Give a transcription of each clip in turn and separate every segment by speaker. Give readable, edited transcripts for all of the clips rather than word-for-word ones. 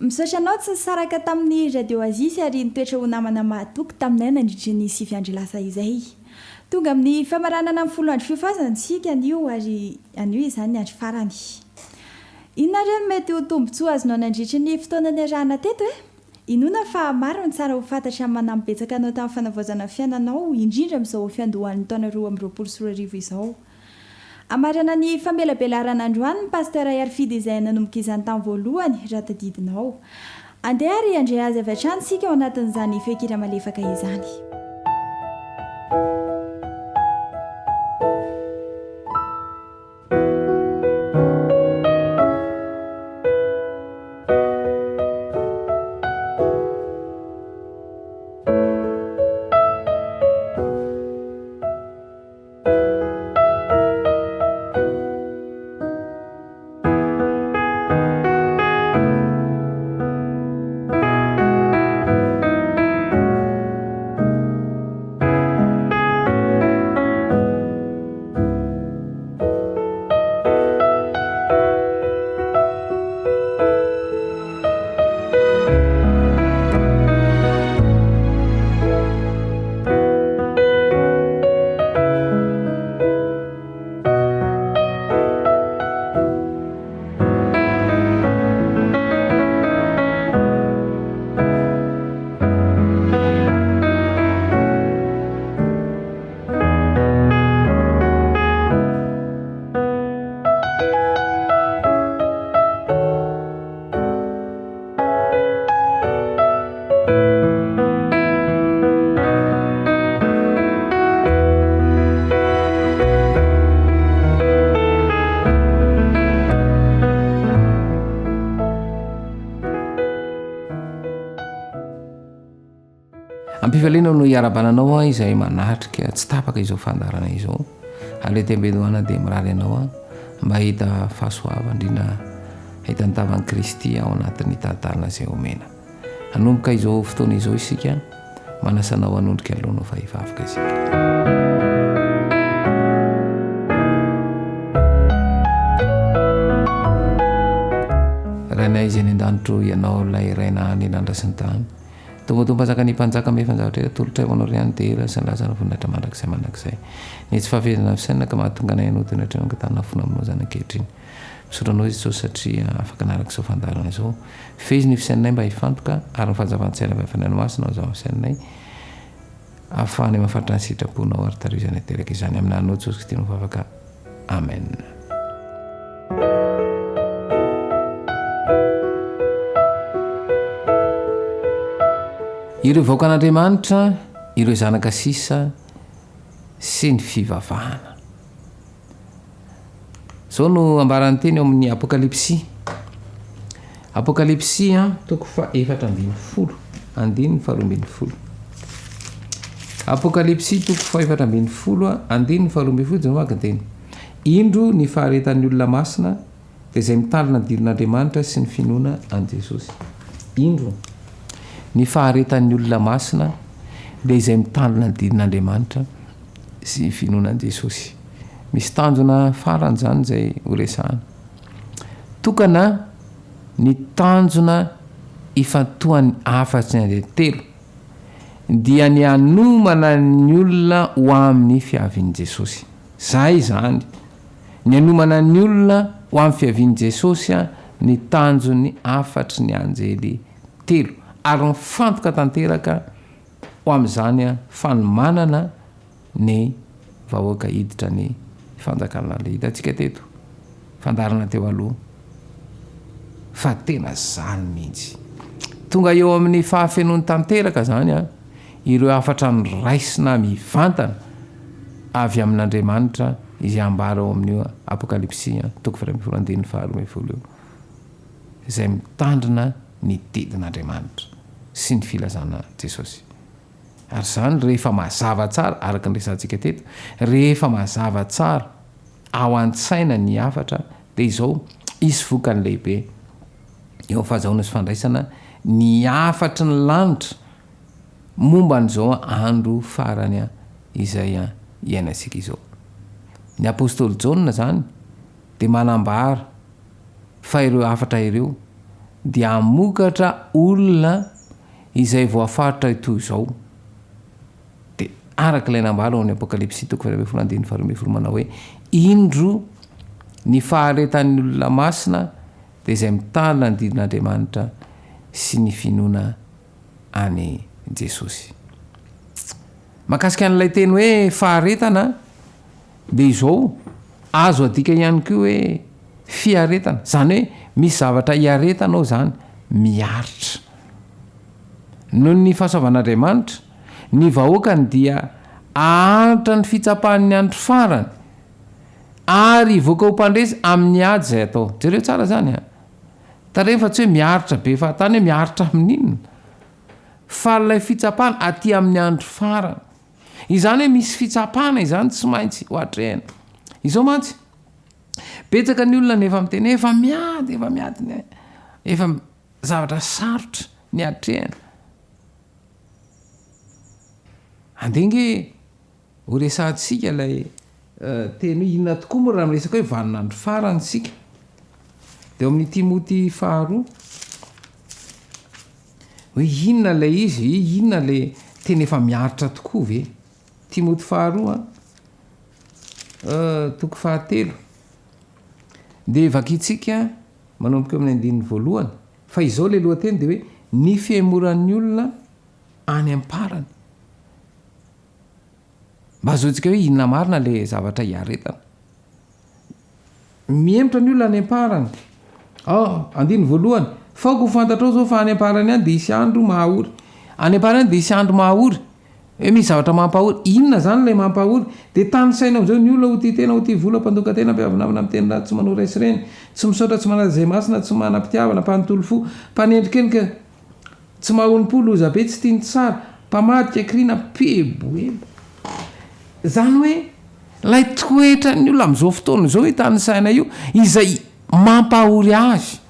Speaker 1: Misaotra anao tsy nisaraka tamin'ny Radio Oasis ary nitoetra ho namana mahatoky taminay nandritry ny sivy andro lasa izay. Tonga amin'ny famaranana ny folo andro fihofazana isika anio ary anio izany ny andro farany. Inona re no mety ho tombontsoa azonao nandritry ny fotoana niarahana teto e? Inoana fa maro ny tsara ho fantatra manampy betsaka anao tamin'ny fanavaozana ny fiainanao indrindra amin'izao fiandohan'ny taona 2022 izao. Hamarana ny famelabelarana androany ny Pasteur Harifidy izay nanomboka izany tamin'ny voalohany raha tadidinao. Andeha ary handre azy avy hatrany isika ao anatin'izany feon-kira malefaka izany.
Speaker 2: Am-pifaliana no hiarahabana anao izay manatrika tsy tapaka izao fandaharana izao. Ary ety am-piandohana dia mirary anao mba hahita fahasoavana indrindra hahita ny tavan'i Kristy ao anatin'ny tari-dalana izay omena. Hanomboka izao fotoana izao isika, manasa anao hanondrika ny lohanao fa hivavaka isika. Rainay izay any an-danitro, Ianao ilay Ray nahany ny lanitra sy ny tany. Tompo Tompo Mpanjakan'ny mpanjaka mahefa ny zavatra rehetra, atolotray ho Anao ry ny dera sy ny laza ny voninahitra mandrakizay mandrakizay. Ny tsy fahaverezana fisainana ka mahatonga anay hanota ny hatreo angatahana fona aminao izany ankehitriny. Misaotra Anao Jesosy satria afaka nanaraka izao fandaharana izao. Fehezo ny fisainanay mba hifantoka ary ny fahazavan-tsaina avy amin'ny Fanahinao Masina no hazava ny fisainanay ahafahanay mahafantatra ny sitraponao ary tariho izany hateraka izany. Amin'ny anaranao Jesosy Kristy no vavaka. Amen. Ireo vahoakan'Andriamanitra, ireo zanaka sisa sy ny fivavahana. Izao no ambaran'ny teny ao amin'ny Apokalypsy. Apokalypsy toko faha-14, andininy faha-12. Apokalypsy toko faha-14, andininy faha-12, izao no vaky ny teny. Indro ny faharetan'ny olona masina, dia izay mitandrina ny didin'Andriamanitra sy ny finoana an'i Jesosy. Indro ny faharetan'ny olona masina, dia izay mitandrina ny didin'Andriamanitra sy ny finoana an'i Jesosy. Misy tanjona farany izany izay horesahana. Tokana ny tanjona ifantohan'ny hafatry ny andiany telo, dia ny hanomana ny olona ho amin'ny fiavian'i Jesosy. Izay izany. Ny hanomana ny olona ho amin'ny fiavian'i Jesosy ny tanjon'ny hafatry ny anjely telo, ary mifantoka tanteraka ho amin'izany fanomanana ny vahoaka hiditra ny fanjakana lalina. Hitantsika teto, fandaharana teo aloha, fa tena zany mihitsy. Tonga eo amin'ny fahafenoany tanteraka zany an, ireo hafatra noraisina mivantana avy amin'Andriamanitra izay ambara ao amin'io Apokalypsy toko faha-12 andininy faha-12 io, izay mitandrina ny didin'Andriamanitra sy ny filazana Jesosy. Ary izany rehefa mazava tsara, araka ny resahantsika teto, rehefa mazava tsara ao an-tsaina ny hafatra dia izao, hisy vokany lehibe eo amin'ny fahazahoana sy fandraisana ny hafatry ny lanitra momba an'izao andro farany izay iainantsika izao. Ny apostoly Jaona izany dia manambara fa ireo hafatra ireo. dia hamokatra olona izay voafaritra toy izao. Dia araka ilay nambara ao amin'ny Apokalypsy toko faha-12 andininy faha-12 manao hoe, Indro ny faharetan'ny olona masina dia izay mitandrina ny didin'Andriamanitra sy ny finoana an'i Jesosy. Mahakasika an'ilay teny hoe faharetana dia izao, azo adika ihany koa hoe fiaretana, izany hoe misy zavatra iaretanao izany, miaritra. Noho ny fahasoavan'Andriamanitra, ny vahoakany dia haharitra ny fitsapan'ny andro farany ary hivoaka ho mpandresy amin'ny ady izay atao. Jereo tsara izany an! Tandremo fa tsy hoe miaritra be fahatany hoe miaritra amin'inona? Fa ilay fitsapana aty amin'ny andro farany. Izany hoe misy fitsapana izany tsy maintsy ho atrehina. Izao mantsy, betsaka ny olona no efa miteny hoe efa miady, efa miady ny efa zavatra sarotra ny atrehina. Andeha ange ho resahantsika ilay teny hoe inona tokoa moa raha miresaka hoe vaninandro farany isika. Dia ao amin'ny Timoty faharoa hoe inona ilay izy, inona ilay tena efa miaritra tokoa ve? Timoty faharoa toko fahatelo. Dia vakintsika manomboka eo amin'ny andininy voalohany fa izao ilay lohateny dia hoe ny fihemoran'ny olona any am-parany. Mba azahoantsika hoe inona marina ilay zavatra iaretana. Mihemotra ny olona any am-parany. Ao, andininy voalohany, Fa aoka ho fantatrao izao fa any am-parany any dia hisy andro mahaory. Any am-parany any dia hisy andro mahaory. Hoe misy zavatra mampahory. Inona izany ilay mampahory? Dia tanisaina amin'izao ny olona ho tia tena, ho tia vola, mpandoka tena, mpiavonavona, miteny ratsy, tsy manao ray sy reny, tsy misaotra, tsy manaja izay masina, tsy manam-pitiavana, mpanontolo fo, mpanendrikendrika, Tsy mahonom-po, lozabe, tsy tia ny tsara, mpamadika, kiriana, mpeboebo. Izany hoe ilay toetran'ny olona amin'izao fotoana izao io tanisaina io, izay mampahory azy.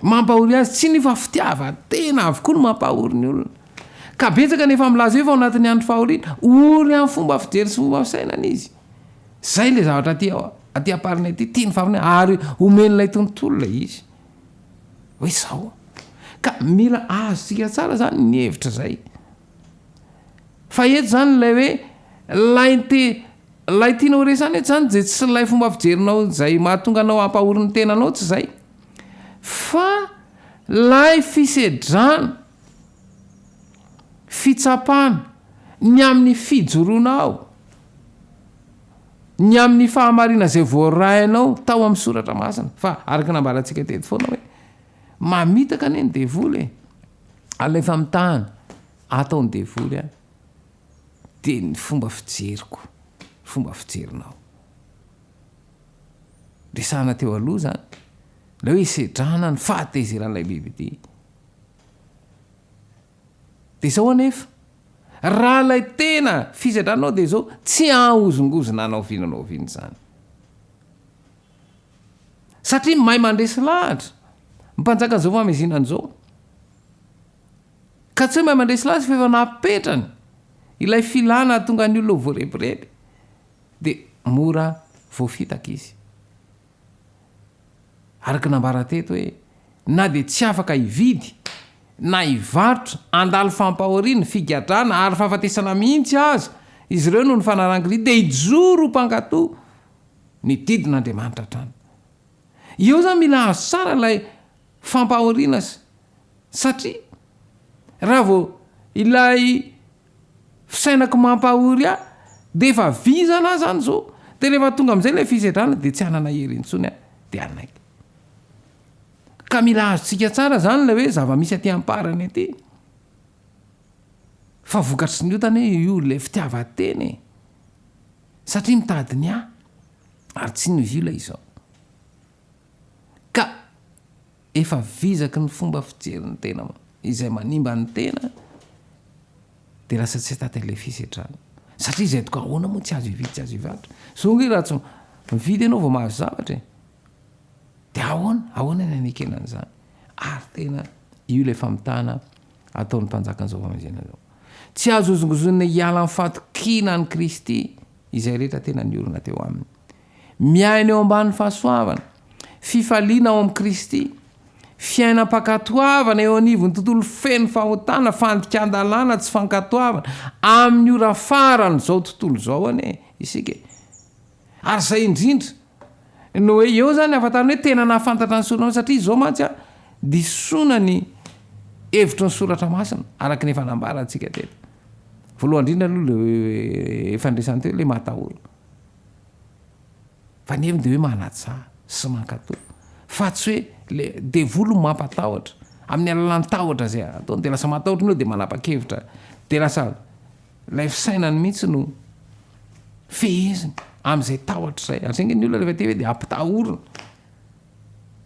Speaker 2: Mampahory azy, tsy inona io fa fitiavan-tena avokoa no mampahory ny olona. Ka betsaka ny efa milaza io fa ao anatin'ny andro fahoriana, ory amin'ny fomba fijery sy fomba fisainana izy. Izay ilay zavatra aty aty am-parany aty, tiany fahoriana ary omen'ilay tontolo ilay izy. Hoe zao. Ka mila azontsika tsara zany ny hevitra zay. Fa eto zany ilay hoe lay te lay tianao resahana eto zany de tsy lay fomba fijerinao zay mahatonga anao hampahory ny tenanao tsy zay. Fa lay fisedrana, fitsapana ny amin'ny fijoroanao. Ny amin'ny fahamarina izay voarainao tao amin'ny soratra masina. Fa araka ny nambarantsika teto foana hoe mamitaka anie ny devoly e. Ary ilay famitahana ataon'ny devoly an, dia ny fomba fijeriko, fomba fijerinao. Resahana teo aloha izany, ilay hoe isedrana ny fahatezeran'ilay biby ity. Dia izao anefa, raha ilay tena fisedranao dia izao, tsy hahozongozona anao oviana na oviana izany. Satria mahay mandresy lahatra ny mpanjakan'izao fahamezinana izao. Ka tsy hoe mahay mandresy lahatra fa efa napetrany ilay filana hahatonga ny olona ho voarebireby dia mora voafitaka izy. Araka ny nambara teto hoe na dia tsy afaka hividy na hivarotra, handalo fampahoriana, figadrana ary fahafatesana mihitsy aza izy ireo noho ny fanarahan-kria dia hijoro ho mpankato ny didin'Andriamanitra hatrany. Eo izany mila azo tsara ilay fampahoriana satria raha vao ilay Fisainako mampahory ahy dia efa vizana aho zany zao dia rehefa tonga amin'izay ilay fisedrana dia tsy hanana hery intsony aho dia hanaiky. Ka mila azontsika tsara zany ilay hoe zava-misy aty am-parany aty fa vokatry ny ota anie io ilay fitiavan-tena e! Satria mitady ny ahy ary tsy inona izy io ilay izao. Ka Efa vizaky ny fomba fijery ny tena izay manimba ny tena dia lasa tsy taty ilay fisedrana. Satria izay tokoa ahoana moa tsy azo hividy tsy azo hivarotra. Zao ange raha tsy mividy ianao vao mahazo zavatra e. Dia ahoana? Ahoana ny hanekena an'izany? Ary tena io ilay famitahana ataon'ny mpanjakan'izao famonjena izao. Tsy azo hozongozonina hiala amin'ny fatokiana an'i Kristy izay rehetra tena niorina teo aminy. Miaina eo ambany fahasoavana, fifaliana ao amin'i Kristy. Fiainam-pankatoavana eo anivon'ny tontolo feno fahotana, fandikan-dalàna, tsy fankatoavana, amin'ny ora faran'izao tontolo izao anie isika e. Ary izay indrindra no hoe eo izany ahafantarana hoe tena nahafantatra ny soratra masina, satria izao mantsy an, disoana ny hevitry ny soratra masina, araka ny efa nambarantsika teto. Voalohany indrindra aloha le efa niresahana teo le matahora. Fa ny heviny dia hoe manaja sy mankatò. Fa tsy hoe le devoly no mampatahotra. Amin'ny alalan'ny tahotra izay ataony dia lasa matahotra ny olona dia manapa-kevitra. Dia lasa ilay fisainany mihitsy no feheziny amin'izay tahotra izay. Ary izay ange ny olona rehefa te hoe dia ampitahorina.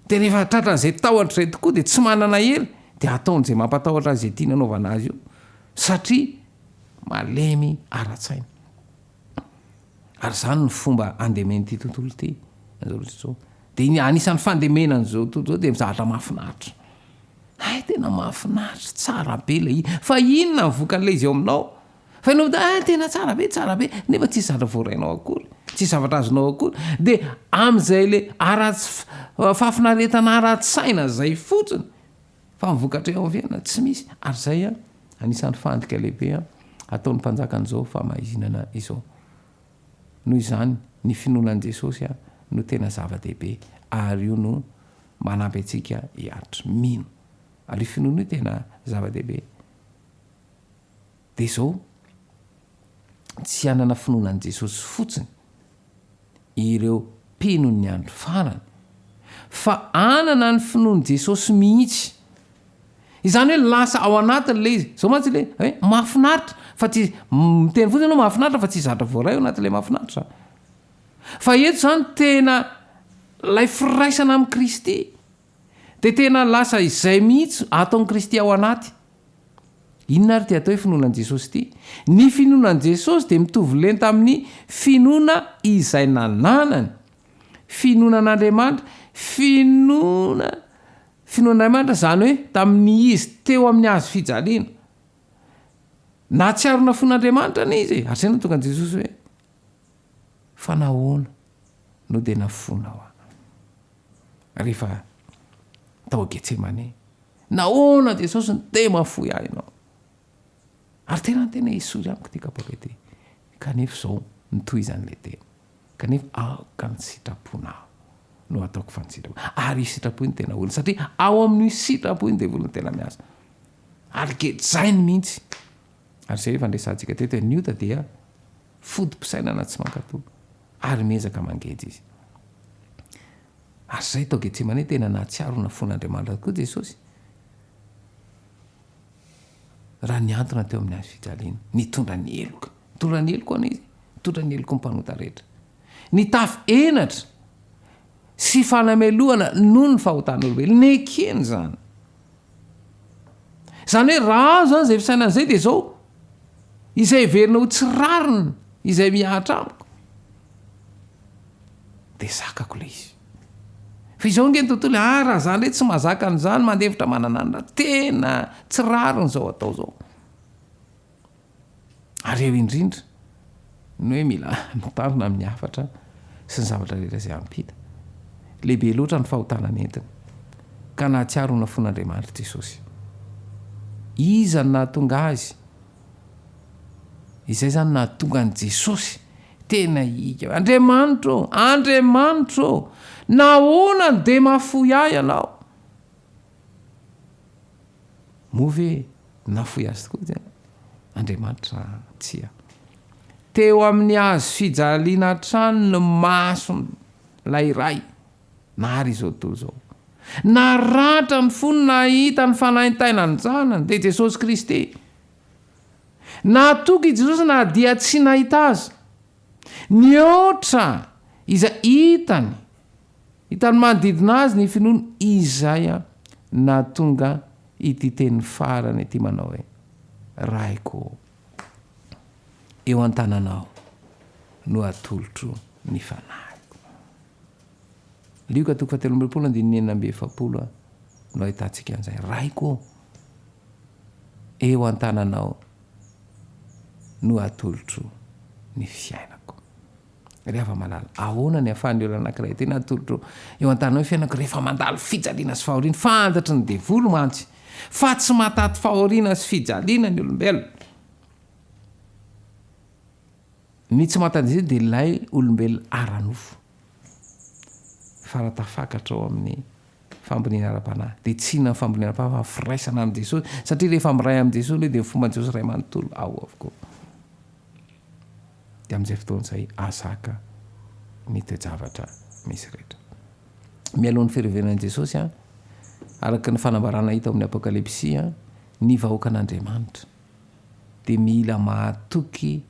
Speaker 2: Dia rehefa tratran'izay tahotra izay tokoa dia tsy manana hery dia ataony izay mampatahotra azy izay tiany hanaovana azy io. Satria malemy ara-tsaina. Ary izany no fomba andemen'ity tontolo ity, izao rehetra izao. Dia ny anisan'ny fandemena an'izao tontolo izao dia zavatra mahafinaritra. Hay tena mahafinaritra, tsara be ilay izy. Fa inona ny vokan'ilay izy eo aminao? Fa ianao miteny, ah tena tsara be, tsara be, nefa tsisy zavatra voarainao akory, tsisy zavatra azonao akory. Dia amin'izay ilay ara-ts- fahafinaretana ara-tsaina izay fotsiny, Fa ny vokatra eo amin'ny fiainana tsy misy. Ary izay anisan'ny fandrika lehibe ataon'ny mpanjakan'izao fahamaizinana izao. Noho izany, ny finoana an'i Jesosy no tena zava-dehibe ary io no manampy antsika hiaritra. Mino. Ary io finoana io tena zava-dehibe. Dia izao, tsy hanana finoana an'i Jesosy fotsiny ireo mpino ny andro farany, fa hanana ny finoan'i Jesosy mihitsy. Izany hoe lasa ao anatiny ilay izy. Izao mantsy ilay hoe mahafinaritra, fa tsy miteny fotsiny ianao mahafinaritra fa tsy zatra voaray ao anatin'ilay mahafinaritra. Fa eto izany tena ilay firaisana amin'i Kristy dia tena lasa izay mihitsy ataon'i Kristy ao anaty. Inona ary ity atao hoe finoana an'i Jesosy ity? Ny finoana an'i Jesosy dia mitovy lenta amin'ny finoana izay nananany. Finoana an'Andriamanitra, finoana, finoana an'Andriamanitra izany hoe tamin'ny izy teo amin'ny hazo fijaliana. Nahatsiaro nafoin'Andriamanitra anie izy e! Ary izay no nahatonga an'i Jesosy hoe, Fa nahoana no dia nafoinao aho? Rehefa tao Getsemane. Nahoana Jesosy no te mahafoy ahy ianao? Ary tena niteny hoe esory amiko ity kapoaka ity. Kanefa izao nitohizan'ilay teny. Kanefa aoka ny sitraponao no ataoko fa ny sitrapo. Ary io sitrapo io no tena olana. Satria ao amin'io sitrapo io ny devoly no tena miasa. Ary gejainy mihitsy. Ary izay efa niresahantsika teto hoe ny ota dia foto-pisainana tsy mankatò. Ary miezaka mangeja izy. Ary izay tao Getsemane tena nahatsiaro ny fon'Andriamanitra tokoa Jesosy, raha nihantona teo amin'ny hazo fijaliana, nitondra ny heloka. Nitondra ny heloka hono izy, nitondra ny heloky ny mpanota rehetra. Nitafy henatra sy fanamelohana noho ny fahotan'olombelona. Nekeny izany. Izany hoe raha azo izany izay fisainana izay dia izao, izay heverina ho tsy rariny izay mihatra amiko, dia zakako ilay izy. Fa izao ange ny tontolo, ah raha za ndray tsy mahazaka an'izany, mandefitra manana an'ra, tena tsy rariny izao atao izao. Ary eo indrindra ny hoe mila mitandrina amin'ny hafatra sy ny zavatra rehetra izay ampita. Lehibe loatra ny fahotana nentiny, ka nahatsiaro ho nafoin'Andriamanitra Jesosy. Iza no nahatonga azy? Izay izany nahatonga an'i Jesosy tena hihiaka hoe, Andriamanitro ô, Andriamanitro ô, nahoana no dia mahafoy ahy Ianao? Moa ve nafoy azy tokoa ve Andriamanitra? Tsia. Teo amin'ny hazo fijaliana hatrany ny mason'ilay Ray nahary izao tontolo izao. Naratra ny fony nahita ny fanaintainan'ny Zanany, dia Jesosy Kristy. Nahatoky i Jesosy na dia tsy nahita azy. Nihoatra izay hitany Hitan'ny manodidina azy ny finoany izay nahatonga ity teny farany ity manao hoe, Raiko ô, eo an-tananao no atolotro ny fanahiko. Lioka toko fahatelo amby roapolo andininy 46 no ahitantsika an'izay. Raiko ô, eo an-tananao no atolotro ny fiainako. Ry hava-malala, ahoana ny ahafahan'ny olona anankiray tena atolotro eo an-tananao ny fiainako rehefa mandalo fijaliana sy fahoriana? Fantatry ny devoly mantsy fa tsy mahataty fahoriana sy fijaliana ny olombelona. Ny tsy mahatady izay dia ilay olombelona ara-nofo. Fa raha tafakatra ao amin'ny famboniana ara-panahy dia tsy inona ny famboniana ara-panahy fa firaisana amin'i Jesosy, satria rehefa miray amin'i Jesosy ianao dia ny fomban'i Jesosy iray manontolo ao avokoa. Dia amin'izay fotoana izay ahazaka ny toe-javatra misy rehetra. Mialoha ny firevenan'i Jesosy, araka ny fanambarana hita ao amin'ny Apokalypsy, ny vahoakan'Andriamanitra dia mila mahatoky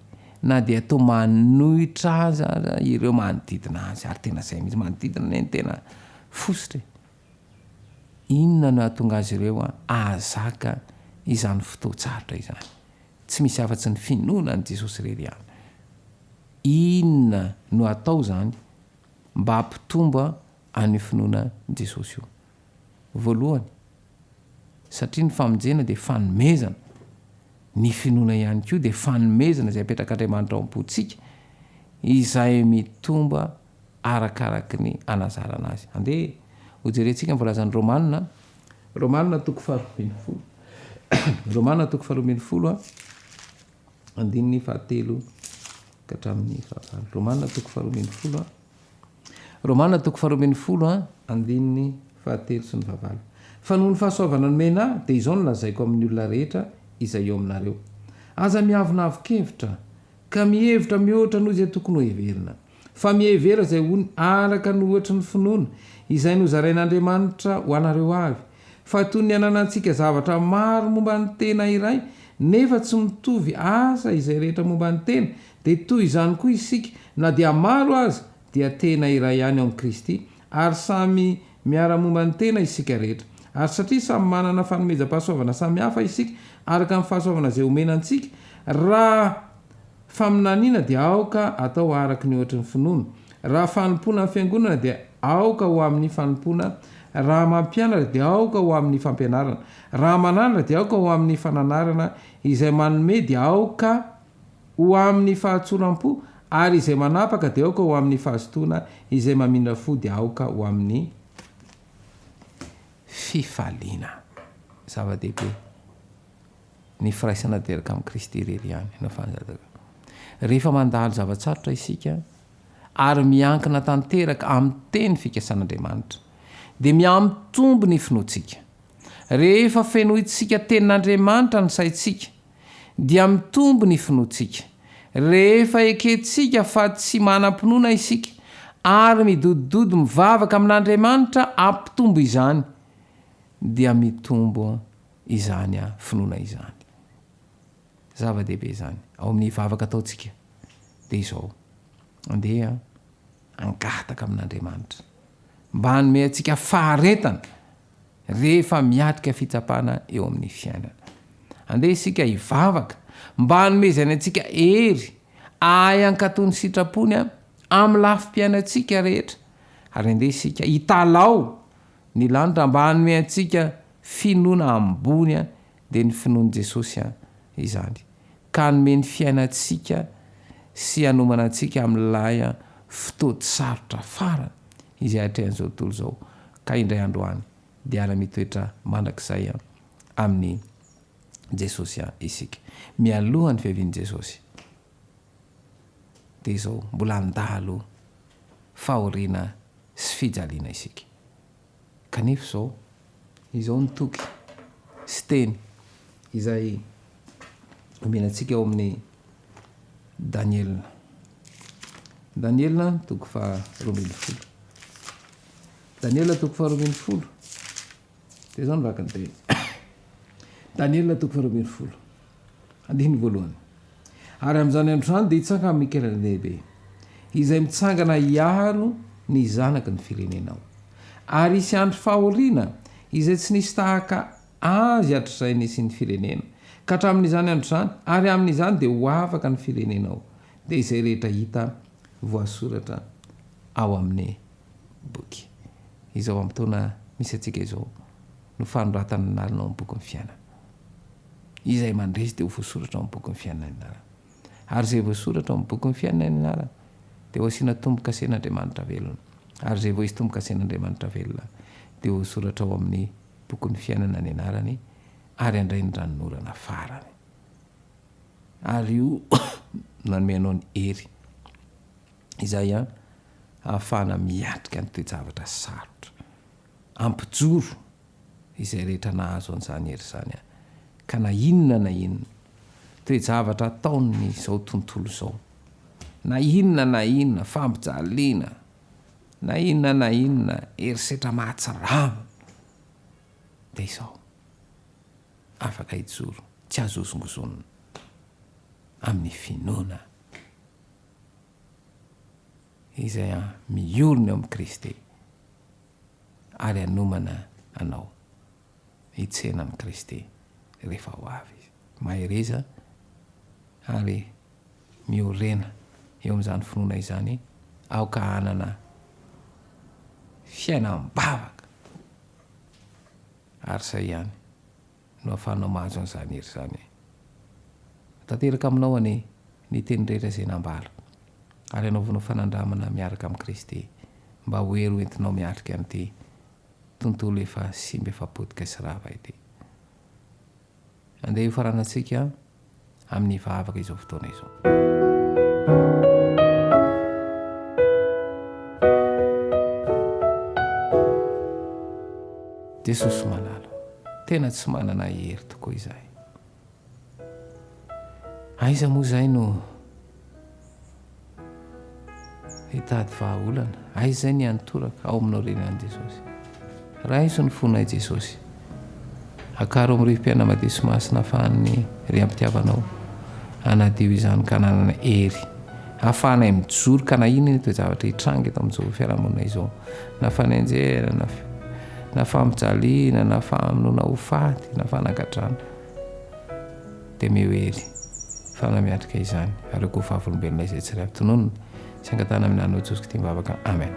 Speaker 2: na dia toa manohitra azy aza ireo manodidina azy, ary tena izay mihitsy, manodidina anie no tena fositra e! Inona no hahatonga azy ireo hahazaka izany fotoan-tsarotra izany? Tsy misy afa-tsy ny finoana an'i Jesosy irery ihany. Inona no atao izany mba hampitombo an'io finoana an'i Jesosy io? Voalohany, satria ny famonjena dia fanomezana, ny finoana ihany koa dia fanomezana izay apetrak'Andriamanitra ao am-pontsika, izay mitomba arakaraky ny anazarana azy. Andeha hojerentsika ny voalazan'ny Romana, Romana toko faharoa ambin'ny folo, Romana toko faharoa ambin'ny folo, andininy fahatelo ka hatramin'ny fahavalo. Romana toko faharoa ambin'ny folo. Romana toko faharoa ambin'ny folo andininy fahatelo sy ny fahavalo. Fa noho ny fahasoavana nomena ahy, dia izao no lazaiko amin'ny olona rehetra izay eo aminareo, Aza miavonavon-kevitra, ka mihevitra mihoatra noho izay tokony hoheverina, fa mihevera izay ony araka ny ohatry ny finoana, izay nozarain'Andriamanitra ho anareo avy. Fa toy ny ananantsika zavatra maro momba ny tena iray, nefa tsy mitovy asa izay rehetra momba ny tena, Dia toy izany koa isika, na dia maro aza, dia tena iray ihany ao amin'i Kristy, ary samy miara-momba ny tena isika rehetra. Ary satria samy manana fanomezam-pahasoavana samihafa isika, araka ny fahasoavana izay omena antsika, raha faminaniana dia aoka atao araka ny ohatry ny finoana, raha fanompoana ny fiangonana dia aoka ho amin'ny fanompoana, raha mampianatra dia aoka ho amin'ny fampianarana, raha mananatra dia aoka ho amin'ny fananarana, izay manome dia aoka Ho amin'ny fahatsoram-po, ary izay manapaka dia aoka ho amin'ny fahazotoana, izay mamindra fo dia aoka ho amin'ny fifaliana. Zava-dehibe ny firaisana tanteraka amin'i Kristy irery ihany no ahafahan'ny Rehefa mandalo zava-tsarotra isika ary miankina tanteraka amin'ny teny fikasan'Andriamanitra, dia mihamitombo ny finoantsika. Rehefa fenointsika tenin'Andriamanitra ny saintsika, dia mitombo ny finoantsika. Rehefa ekentsika fa tsy manam-pinoana isika ary midodododo mivavaka amin'Andriamanitra hampitombo izany, dia mitombo izany finoana izany. Zava-dehibe izany. Ao amin'ny vavaka ataontsika dia izao, andeha hangataka amin'Andriamanitra mba hanome antsika faharetana rehefa miatrika fitsapana eo amin'ny fiainana. Andeha isika hivavaka mba hanomezany antsika hery hahay hankatò ny sitrapony amin'ny lafim-piainantsika rehetra, ary andeha isika hitalaho ny lanitra mba hanome antsika finoana ambony dia ny finoan'i Jesosy izany, ka hanome ny fiainantsika sy hanomana antsika amin'ilay fotoan-tsarotra farany izay atrehan'izao tontolo izao, ka indray andro any dia hiara-mitoetra mandrakizay amin'i Jesosy isika. Mialoha ny fiavian'i Jesosy dia izao, mbola handalo fahoriana sy fijaliana isika. Kanefa izao, izao ny toky sy teny izay omena antsika ao amin'ny Daniela. Daniela toko faha-12. Daniela toko faha-12. Dia izao ny vakin'ny teny. Daniela toko faha-12. Andininy voalohany. Ary amin'izany andro izany dia hitsangana Mikaela lehibe, izay mitsangana hiaro ny zanaky ny firenenao. Ary hisy andro fahoriana izay tsy nisy tahaka azy hatrizay nisian'ny firenena, ka hatramin'izany andro izany, ary amin'izany dia ho afaka ny firenenao, dia izay rehetra hita voasoratra ao amin'ny boky. Izao vanim-potoana misy antsika izao no fanoratana ny anarana ao amin'ny bokin'ny fiainana. Izay mandresy dia ho voasoratra ao amin'ny bokin'ny fiainana ny anarany. Ary izay voasoratra ao amin'ny bokin'ny fiainana ny anarany. Dia ho asiana tombo-kasen'Andriamanitra velona. Ary izay vao hisy tombo-kasen'Andriamanitra velona, dia hosoratra ao amin'ny bokin'ny fiainana ny anarany, ary handray ny ranonorana farany. Ary io no hanome anao ny hery izay ahafahana miatrika ny toe-javatra sarotra. Hampijoro izay rehetra nahazo an'izany hery izany ka na inona na inona toe-javatra ataon'izao tontolo izao, na inona na inona fampijaliana, na inona na inona herisetra mahatsiravina, dia izao, afaka hijoro tsy azo hozongozonina amin'ny finoana izay miorina eo amin'i Kristy. ary hanomana anao hitsena an'i Kristy rehefa ho avy Izy. Mahereza ary miorena eo amin'izany finoana izany, aoka hanana fiainam-bavaka ary izay ihany no ahafahanao mahazo an'izany hery izany. Tanteraka aminao anie ny teny rehetra izay nambara, ary anaovanao fanandramana miaraka amin'i Kristy, mba ho hery hoentinao miatrika an'ity tontolo efa simba efa potika sy rava ity. Andeha hofaranantsika amin'ny vavaka izao fotoana izao. Jesosy malala, tena tsy manana hery tokoa izahay. Aiza moa izahay no hitady vahaolana? Aiza izay ny hanitoraka ao aminao ireny ihany Jesosy. Raiso ny fonay Jesosy. Akaro amin'ny rivo-piainana madio sy masina ahafahan'ny riam-pitiavanao hanadio izany ka hananana hery ahafahanay mijoro ka na inona ny toe-javatra hitranga eto amin'izao fiarahamonina izao na fanenjehana na na fampijaliana na famonoana ho faty na fanagadrana dia meo hery fana miatrika izany ary koa vavolombelona izay tsy ray tononina sy angatahana amin'ny anao Jesosy Kristy mivavaka amen.